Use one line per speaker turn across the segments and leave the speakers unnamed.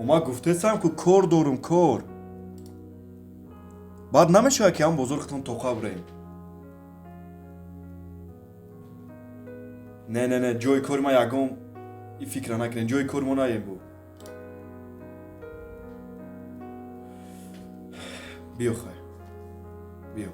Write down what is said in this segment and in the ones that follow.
Ман гуфтесам, ку кор дорум, кор. Баъд намешавад, ки ҳам бозор хитон тоқа бирем. Не, не, не, ҷои кори ман ягон и фикра накунем, ҷои кори мо наем бу. Биё, хай, биё.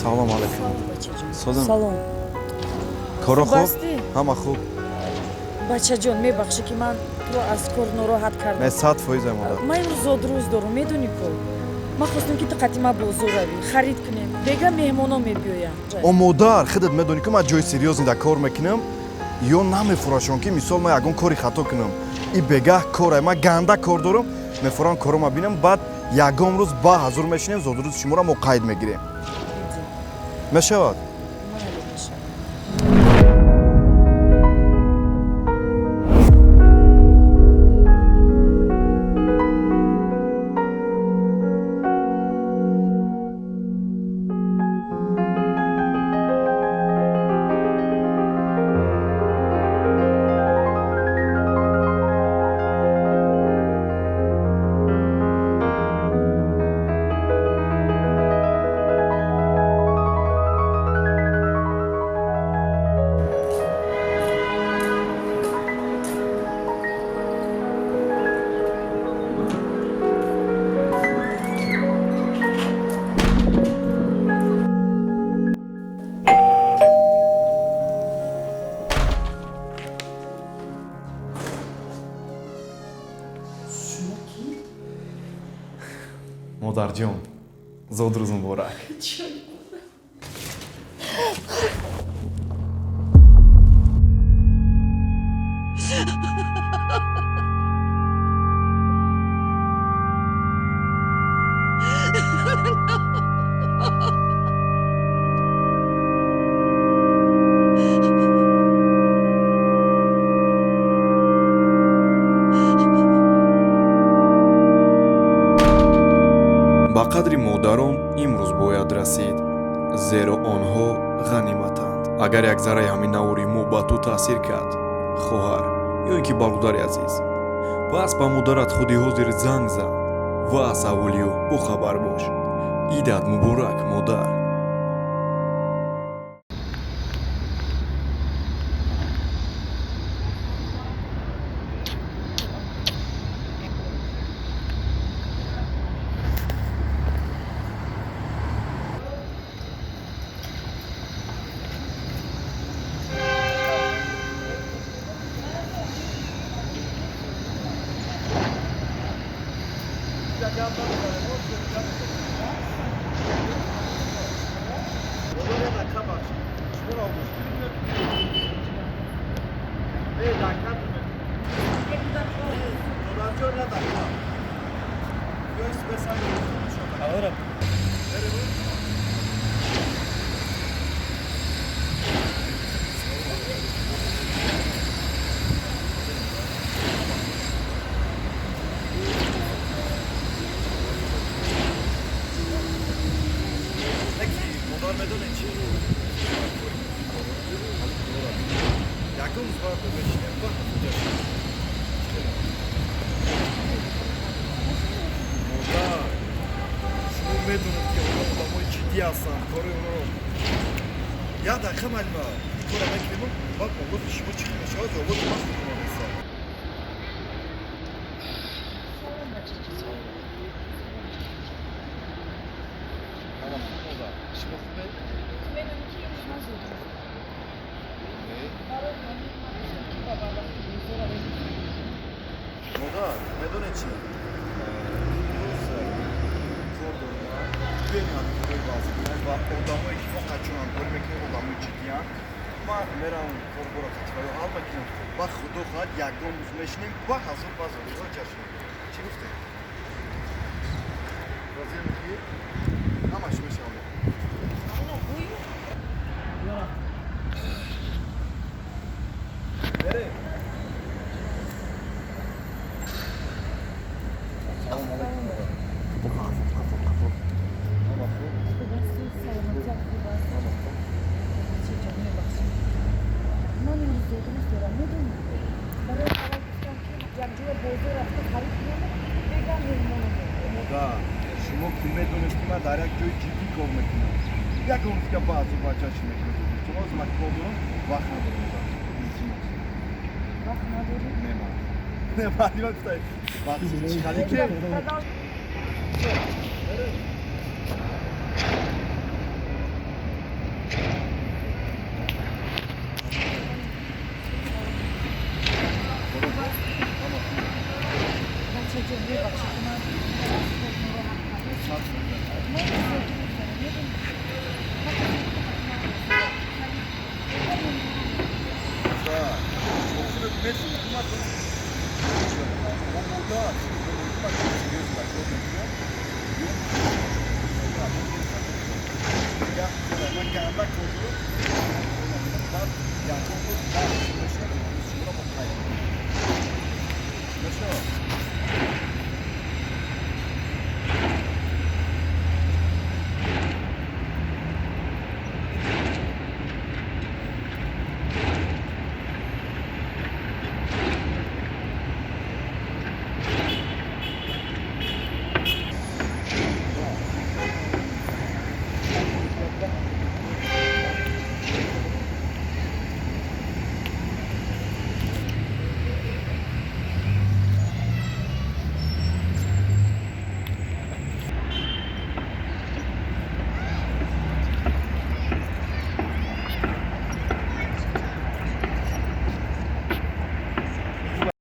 Салом алейкум. Созам?
Салом.
Коро хуб?
Астӣ?
Ҳама хуб.
Бачаҷон, мебахшӣ, ки ман туро аз кор нороҳат кардам.
Не, 100% модар.
Ман имрӯз зодрӯз дорум, медонӣ ку. Ман хостам, ки ту қати ман бозор равӣ, харид кунем. Бега меҳмоно мебиёянд.
О, модар, худат медонӣ, ки ман ҷои серьёзный дар кор мекунам, ё намефурашон, ки мисол ман ягон кори хато кунам. И бегаҳ кора, ман ганда кор дорам, мефурам, корома бинам, баъд ягон рӯз ба ҳазур мешинем, зодрӯзи шуморо мо қайд мегирем. Мешавад?
Майли, мешавад. Шумо кӣ?
Модарҷон, зодрӯз муборак. Ба қадри модарон имрӯз бояд расид, зеро онҳо ғаниматанд. Агар як зарраи ҳамин навори мо ба ту таъсир кард, хоҳар ё ин ки бародари азиз, пас ба модарат худи ҳозир занг зан ва аз аҳволи ӯ бохабар бош. Идат муборак, модар. Модар, медонед чи? Ягон рӯз бояд мешинем ва модар, шумо медонед, ки онҳо одамои ҷиддӣ ҳастанд, кори онҳо як дақиқа малима кора мекунем, баъд овози шумо чӣ хел мешавад, овози ман худро месад.
Салом, бачаҷон.
Ҳама хуб, модар, шумо хубед?
Ту медонӣ, ки имрӯз ман зодрӯз дорам. Барои ҳамин ман гуфтам, ки ба барвақти бозор равем.
Модар, медонед чи? Имрӯз кор дорем, бениҳоят корои вазифа ва одамое, ки мо қачон ҳамкорӣ мекунем, одамои ҷиддиянд.
Ман меравам корбора қатифаё ҳал мекунам. Ба худо хоҳад, ягон рӯз мешинем, ба ҳазор ба ҳазор ҷашн мегирем. Чӣ гуфтем? Розием ки ҳамаш мешавад. Берем. Салом алейкум. Ҳама хуб?
Хуб астӣ, саломатият хуб аст?
Ҳама хуб.
Бачаҷон, мебахшед. Ман имрӯз зодрӯз дорам, медонӣ? Барои аввал гуфтам, ки якҷоя бозор рафта харид кунем, бегам меҳмоно меояд.
Модар, шумо ки медонед, ки ман дар як ҷои ҷиддӣ кор мекунам. Ягон рӯз ка ба азоб ҷашн мекунам. Шумо ҳозир ман кор дорам, вақт надорам, модар. Илтимос.
Вақт надорӣ?
Не, ман. Не, баъди ман гуфтай. Вақт чӣ хали ки?
Продолж. Бачаҷон, мебахшед, ман нороҳат кардам. Ман зодрӯз дорам, медонӣ?
Шумо худат медонед, ки ман модар, шумо ман серьёзно кор мекунам. Ман ганда кор дорам. Баъд ягон рӯз